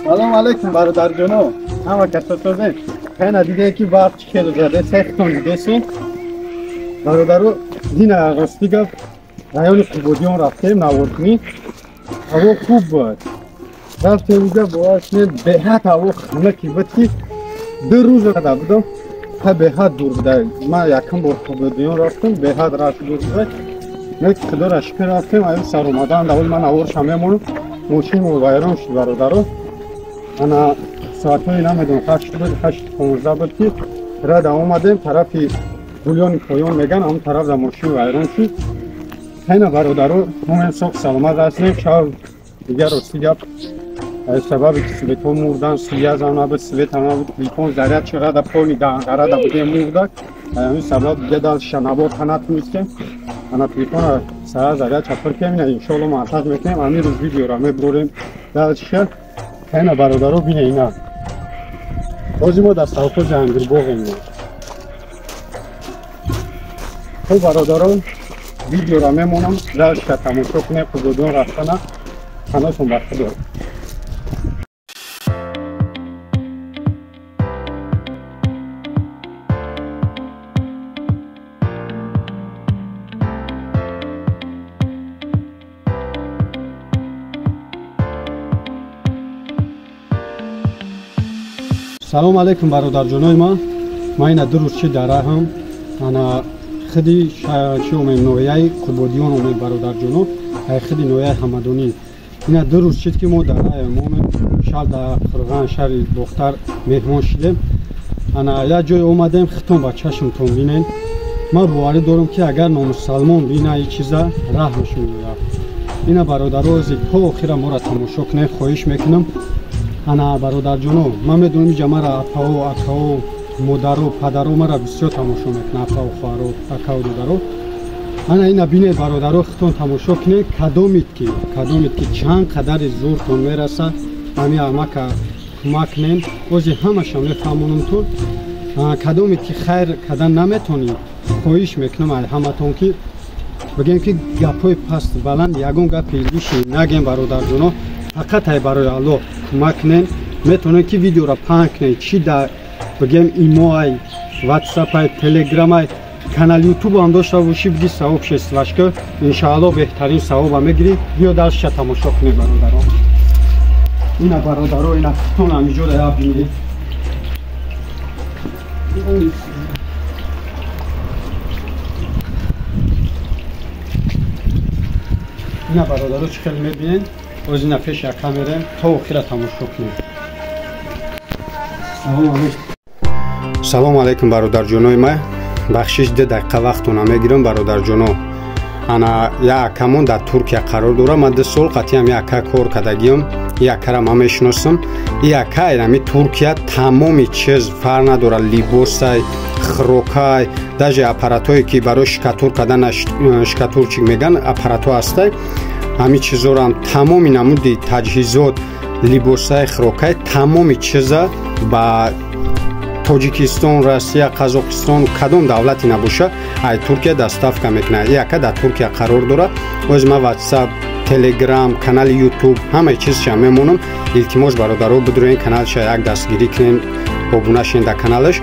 Салом алейкум бародарҷоно, ҳама касо созед. Хена диде ки барф чӣ хело заде, сехтон дидесен. Бародаро, дина рости гап райони Қубодиён рафтем наворкунӣ. Ҳаво хуб буд. Рафтем уҷа бовар кунед, беҳад ҳаво хунуки буд ки 2 рӯз рада будам. Ха беҳад дур буда. Ман якум бор Қубодиён рафтам, беҳад рафт дур буда. Леки худоро шукр рафтем, аю сар омадан, даволи ман наворша мемонам. Мошин вайрон шуд бародаро. Ана соатҳои намедонам 8 буд, 8:15 буд ки рада омадем тарафи Гулёни поён меган, он тараф да мошин вайрон шуд. Хена бародаро, мо соқ саломат ҳастем. Шаб дигар рости гап сабаби ки светҳо мурдан, связам набуд, светам набуд, телефон заряд шуда да пони данғара да будем мурда. Ҳамин сабаб дига дальше навор натунистем. Ана телефона сара заряд чапир кем, ина иншоалло монтаж мекунем. Ҳамин рӯз видеора мебурем дальше. Хена бародаро, бине ина. Ҳозир мо дар совхози Ангирбоғем. Хуб бародаро, видеора мемонам, дальше тамошо кунем, Қубодиён рафтана. Панотон ба Худо. Салом алейкум бародарҷонои ман. Ман ина 2 рӯз чи дар раҳам. Ана худи чи омем ноҳияи Қубодиён омем бародарҷоно, ай худи ноҳияи Ҳамадонӣ. Ина 2 рӯз чид ки мо дар раҳем омем, шаҳр дар Қурған, шаҳри Бохтар меҳмон шидем. Ана як ҷой омадем, хитон ба чашмтон бинен. Ман боварӣ дорам ки агар номусалмон бина ин чиза раҳмаш меояд. Ина бародаро, ози то охира моро тамошо кунед, хоҳиш мекунам. Ана бародарҷоно, ман медонам инҷа мара апао, акао, модаро, падаро мара бисёр тамошо мекунанд, апао, хоҳаро, акао, додаро. Ана ина бинед бародаро, хитон тамошо кунед, кадомид ки чанд қадари зӯртон мерасад, ҳамин амака кӯмак кунед. Ози ҳамаша мефаҳмонамтон. Кадомид ки хайр кардан наметонӣ, хоҳиш мекунам ай ҳаматон ки бигем ки гапҳои паст баланд ягон гапи лиши нагем бародарҷоно. Фақат ай барои Аллоҳ кӯмак кунед. Метавонед ки видеоро паҳн кунед, чи дар бигем имоай, ватсапай, телеграмай, канал ютуб ҳам дошта бошӣ, биги савоб шествашка, иншааллоҳ беҳтарин савоба мегирӣ. Биё дарсша тамошо кунед бародаро. Ина бародаро, ина хитон ҳамиҷода я бинед. Ина бародаро чӣ хел мебинед? Оз ина пеш яка мерем, то охира тамошо кунем. Салом алейкум бародарҷонои ман. Бахшиш 2 дақиқа вақтона мегирам бародарҷоно. Ана як акамон дар Туркия қарор дорам. Ман 2 сол қатъиам як ака кор кардагиам. Ин акара ман мешиносам. Ин ака инами Туркия тамоми чиз фарқ надорад, либосай, хӯрокай, даже аппаратҳое ки барои шикатур кардан шикатурчик меган, аппаратҳо ҳастай. Ҳамин чизорам тамоми намуди таҷҳизот, либосай, хӯрокай, тамоми чиза ба Тоҷикистон, Россия, Қазоқистон, кадом давлате набоша, ай Туркия доставка мекунад. Ин ака дар Туркия қарор дорад. Оз ман WhatsApp, Telegram, канали YouTube ҳамаи чизша мемонам. Илтимос бародаро, бидурен каналша як дастгирӣ кунем, обуна шен дар каналаш.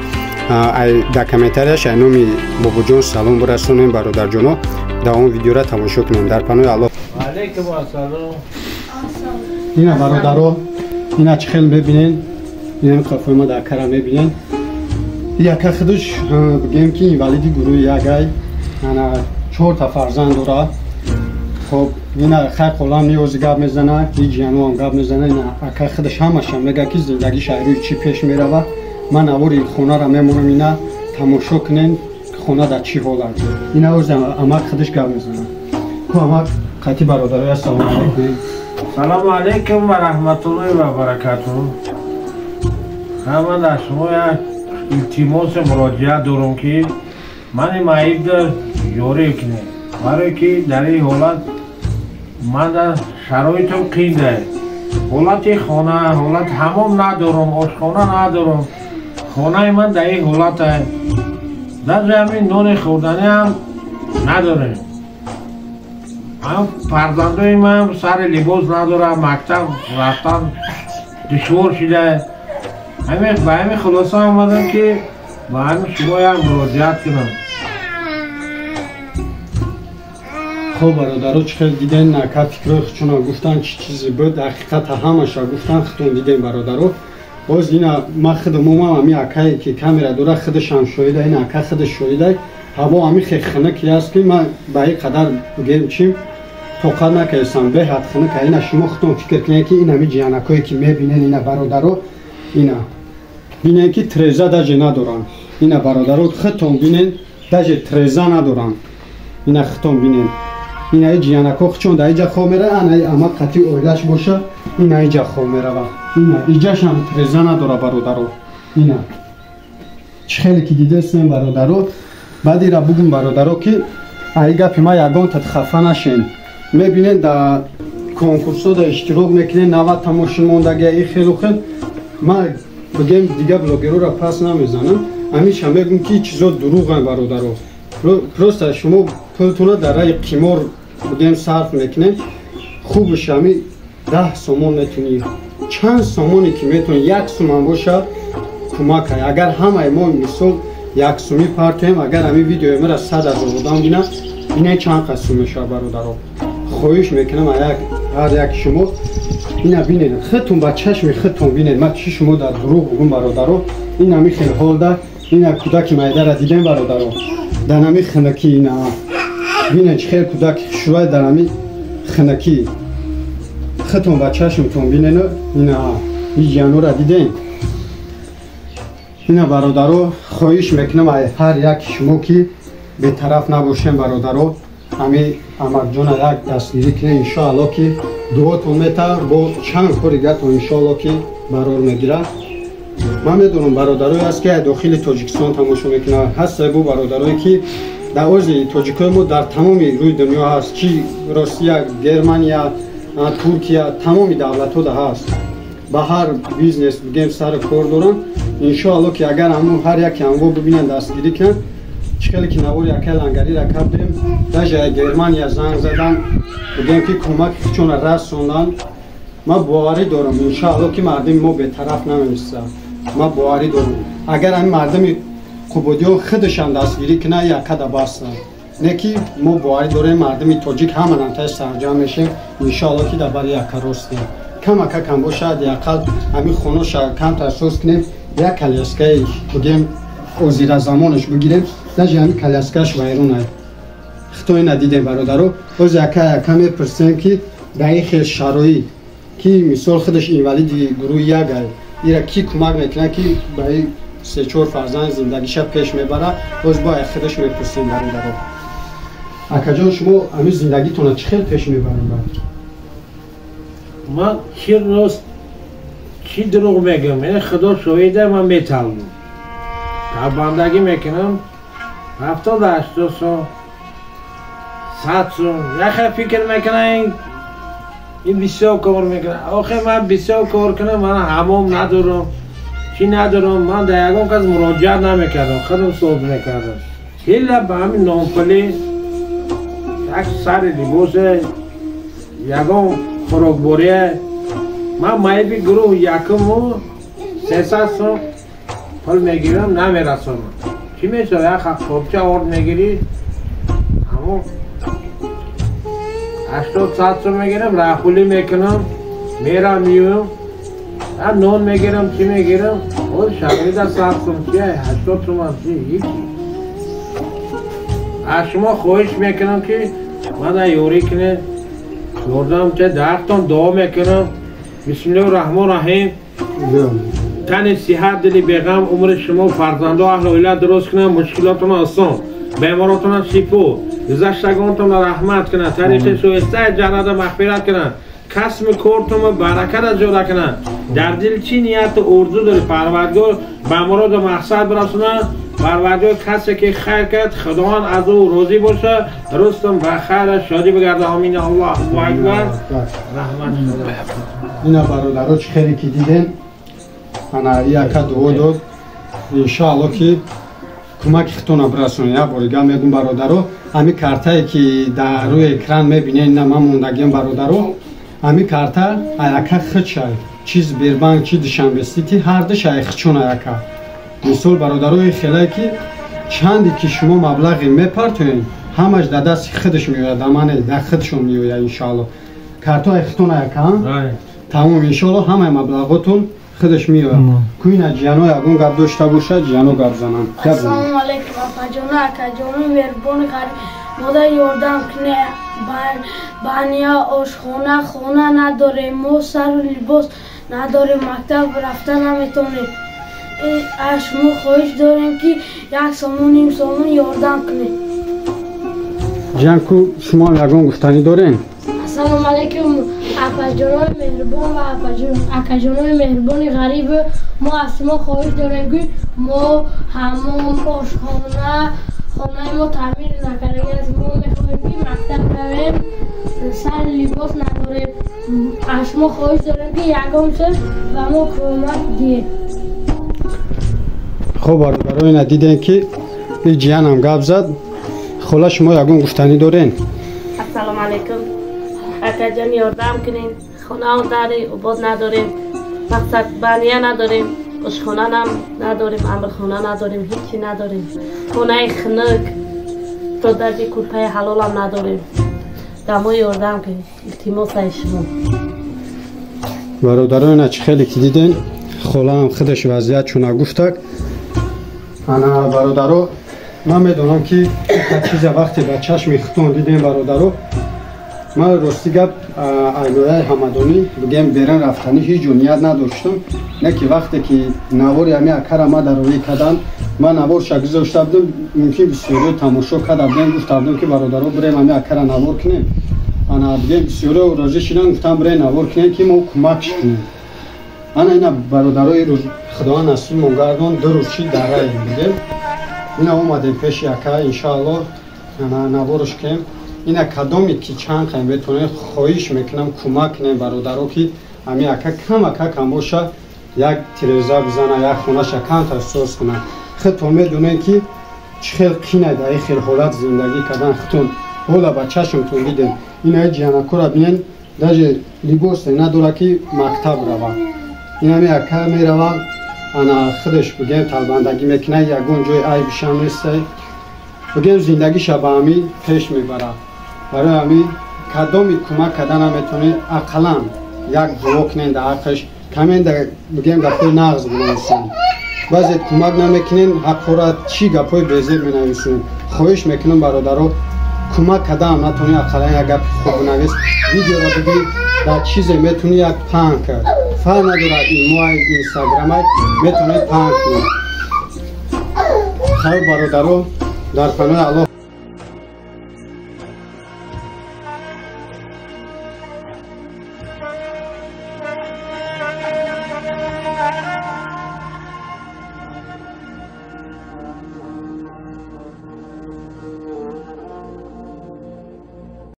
Ай дар комментарияш ай номи Бобоҷон салом бирасонем бародарҷоно. Дар он видеора тамошо кунем. Дар паноҳи Аллоҳ. Алейкум ассалом. Ина бародаро, ина чӣ хел мебинен? Ина қафои ма дар кара мебинен. Яка худаш бигем ки инвалиди гурӯҳи ягай, ана 4 та фарзанд дорад. Хоб ина хайр қолам ниёзи гап мезана, ҳеҷ януам гап мезана. Ина ака худаш ҳамаша мега ки зиндагиш айрӯи чӣ пеш мерава. Ман авори хонаро мемонам, ина тамошо кунен хона дар чӣ ҳолат. Ина оз амак худаш гап мезана. Ку амак қати бародароя салом алейкум. Салому алейкум ва раҳматуллоҳи ва баракатуҳ. Ҳама дар шумо як илтимоси муроҷиат дорам ки мани маибда ёрӣ кунед, барое ки дар ин ҳолат ман дар шароитам қинда, ҳолати хона, ҳолат ҳамом надорам, ошхона надорам, хонаи ман дар ин ҳолат аст, даже ҳамин нони хӯрданӣ ҳам надорем. Ҳам фарзандои ман сари либос надорам, мактаб рафтан душвор шуда. Ба ҳамин хулоса омадам ки ба ҳамин шумоям муроҷиат кунам. Хоб бародаро, чӣ хел диден, ака фикрҳои худшона гуфтан, чӣ чизе буд, ҳақиқата ҳамаша гуфтан, худтон дидем бародаро. Боз ина ман худам омам, ами акае ки камера дора худашам шоҳида, ина ака худаш шоҳида. Ҳаво ами хел хунуки аст ки ман ба ин қадар бигем чим тоқат накардам, беҳад хунук. Ина шумо худтон фикр кунед ки ин ами ҷиянакое ки мебинед, ина бародаро, ина бинед ки треза даже надоранд. Ина бародаро худтон бинед, даже треза надоранд. Ина худтон бинед, ина ҷиянако худшон дар иҷа хоб мерава, ана ама қатъи оилаш боша, ина иҷа хоб мерава. Ина иҷашам треза надора бародаро. Ина чӣ хеле ки дидестем бародаро. Баъд ира бугум бародаро ки ай гапи ма ягонтат хафа нашен. Мебинед дар конкурсҳо да иштирок мекунед, 90 мошин мондагия, и хелу хел. Ма бигем дига блогерора пас намезанам, ҳамиша мегӯм ки чизо дурӯғанд бародаро. Просто шумо пултона дар раи қимор бигем сарф мекунед. Хубш ҳами 10 сомон метунӣ, чанд сомоне ки метунӣ, як суман боша кӯмак. Агар ҳамаи мо мисол як сумӣ партоем, агар ҳамин видеои мара 100 000 одам бинад, ине чанд қад сум мешавад бародаро. Хоҳиш мекунам ҳар як шумо ина бинед, худтон ба чашми худтон бинед. Ман чӣ шумо дар дурӯғ бугум бародаро. Ин ҳами хел ҳолда ина кӯдаки майдара дидем бародаро, дар ҳами хунукӣ. Ина бинед чӣ хел кӯдаки хушрӯй дар ҳами хунукӣ. Худтон ба чашмтон бинед. Ина ин ҷиянора дидем. Ина бародаро, хоҳиш мекунам ҳар як шумо ки бетараф набошем бародаро. Ҳами амакҷона як дастгирӣ кунед, иншоалло ки дуотон мета, бо чанд кори гатон иншоалло ки барор мегирад. Ман медонам бародарое аст ки дохили Тоҷикистон тамошо мекунад, ҳаста бо бародарое ки дар ози тоҷикои мо дар тамоми рӯи дунё ҳаст, чи Россия, Германия, Туркия, тамоми давлатҳо да ҳаст. Ба ҳар бизнес бигем сари кор доранд. Иншоалло ки агар ҳамун ҳар яке ҳамво бибинанд, дастгирӣ кунанд. Чӣ хеле ки навори акай лангариро кардем, даже Германия занг задан, бигем ки кӯмаки худшона расонданд. Ман боварӣ дорам иншоалло ки мардуми мо бетараф намеистад. Ман боварӣ дорам агар ҳамин мардуми Қубодиён худашам дастгирӣ кунад, якада бастанд. Не ки мо боварӣ дорем мардуми тоҷик ҳама намтаи сарҷамъ мешем, иншоалло ки дар бари яка ростем. Камака кам бошад, яқал ҳамин хоноша камтар соз кунем, як коляскаи бигем озира замонаш бигирем, даже ҳамин коляскаш вайрон ай. Худтон ина дидем бародаро. Боз яка яка мепурсем ки дар ин хел шароит ки мисол худаш инвалиди гурӯҳи як ай, ира ки кӯмак мекунад ки ба ин 3-4 фарзанд зиндагиша пеш мебарад. Боз бо худаш мепурсем бародаро. Акаҷон, шумо ҳамин зиндагитонро чӣ хел пеш мебаред? Ман чӣ рост чӣ дурӯғ мегӯям, худо шоҳида, ман металбам, талбандагӣ мекунам 70-80 сом, 100 сом. Яхе фикр мекунам ин бисёр кор мекунам. Охе ман бисёр кор кунам, ман ҳамом надорам, чӣ надорам. Ман дар ягон кас муроҷиат намекардам, худам соз мекардам. Ҳила ба ҳамин нонпулӣ, як сари либосе, ягон хӯрокборие. Ман маиби гурӯҳ якуму 300 сом пул мегирам, намерасонам. Чӣ мешавад? Як қопча орд мегирӣ, ҳамон 80-100 сом мегирам, раҳпулӣ мекунам, мерам меоям, нон мегирам, чӣ мегирам. Шароита 100 сом чи, 80 сомам чи, ҳичи. Аз шумо хоҳиш мекунам ки мана ёрӣ кунед, ёрдам че, дархтон дуо мекунам. Бисмиллоҳи раҳмони раҳим. Тани сиҳат, дили беғам, умри шумо, фарзандо, аҳли оила дуруст кунад, мушкилотона осон, беморотона шифо, гузаштагонтона раҳмат кунад, тариқи шоистаи ҷанната мағфират кунад, касби кортума бараката зиёда кунад. Дар дил чӣ нияту орзу дорӣ, Парвардигор ба муроду мақсад бирасонад. Парвардигор касе ки хайр кард, Худованд аз ӯ розӣ бошад. Рустам ба хайра шодӣ бигардад. Омин. Аллоҳу акбар. Раҳмат. Ина бародаро, чӣ хеле ки дидем, ана яка дуо дод, иншоалло ки Кӯмаки худтона бирасонед. Як бори гап мегӯм бародаро, ҳами картае ки дар рӯи экран мебинед, ина ман мондагиам бародаро, ҳами карта аяка хичай, чи Сбербанк, чи Душанбе Сити, ҳардуш ай хичон аяка. Мисол бародарои хелае ки чанде ки шумо маблағе мепартоед, ҳамаш дар дасти худаш меояд, дар мане дар худшон меояд иншоалло. Картои хитон аяка тамом иншоалло ҳамаи маблағотон худаш меояд. Куина ҷиано ягон гап дошта бошад, ҷиано гап зананд. Ассалому алайкум апаҷону акаҷону меҳрубони ғариб, мода ёрдам куне, бания ошхона хона надорем, мо сару либос надорем, мактаб рафта наметонем. Аз шумо хоҳиш дорем ки 1 сомон 0.5 сомон ёрдам кунед. Ҷиянку, шумо ягон гуфтанӣ дорем? Ассалому алайкум апаҷонои меҳрубон ва акаҷонои меҳрубони ғариб, мо аз шумо хоҳиш дорем ки мо ҳамом ошхона хонаи мо таъмир накардаги аст. Мо мехоҳем ки мактаб равем, сар либос надорем. Аз шумо хоҳиш дорем ки ягон чиз ба мо кӯмак диҳед. Хуб бародаро, ина дидем ки ин ҷиянам гап зад. Хола, шумо ягон гуфтанӣ дорен? Ассалому алайкум акаҷон, ёрдам кунед, хонао дари обод надорем, мақсад бания надорем, ошхона надорем, амрхона надорем, ҳечи надорем, хонаи хунук то дарди курпаи ҳалолам надорем. Ба мо ёрдам кунед, илтимос ай шумо. Бародаро, ина чӣ хеле ки диден, холаам худаш вазъият чуна гуфтак. Ана бародаро, ман медонам ки чиза вақте ба чашми худтон дидем бародаро, ман рости гап айнояи ҳамадонӣ бигем берун рафтанӣ ҳеҷ ҷо ният надоштам, не ки вақте ки навори ҳами акара ма дар рӯӣ кардам, ман наворша гузошта будам, мумкин бисёриё тамошо карда будем, гуфта будем ки бародаро бирем ҳами акара навор кунем. Ана бигем бисёриё розӣ шидан, гуфтам бирем навор кунем ки мо кӯмакш кунем. Ана ина бародарои рӯз худованд насибмон гардон, 2 рӯз чи дар раем бигем. Ина омадем пеши ака, иншоалло ана наворош кунем. Ина кадоме ки чанд қайм метавонед, хоҳиш мекунам кӯмак кунем бародаро, ки ҳами ака камака кам боша як тиреза бизана, як хонаша камтар соз кунад. Худтон медонед ки чӣ хел қинай дар ин хел ҳолат зиндагӣ кардан, худтон ҳола ба чашмтон дидем. Ина ҷиянакора бинен, даже либосе надора ки мактаб рава. Ин ҳами ака мерава, ана худаш бигем талбандагӣ мекунад, ягон ҷои айбишам нестай, бигем зиндагиша ба ҳами пеш мебарад. Барои ҳами кадоми кӯмак карда наметавонед, ақаллан як дуо кунед дар ҳаққаш, камен бигем гапҳои нағз бинависем. Баъзе кӯмак намекунед, ҳаққора чӣ гапҳои безеб менависем. Хоҳиш мекунам бародаро, кӯмак кардаам натавонед, ақаллан як гапи хуб бинавис. Видеоро бигӣ дар чизе метавонӣ як паҳн кард, фарқ надорад имоай, инстаграмай, метавонед паҳн кунед. Хайр бародаро, дар паноҳи Аллоҳ.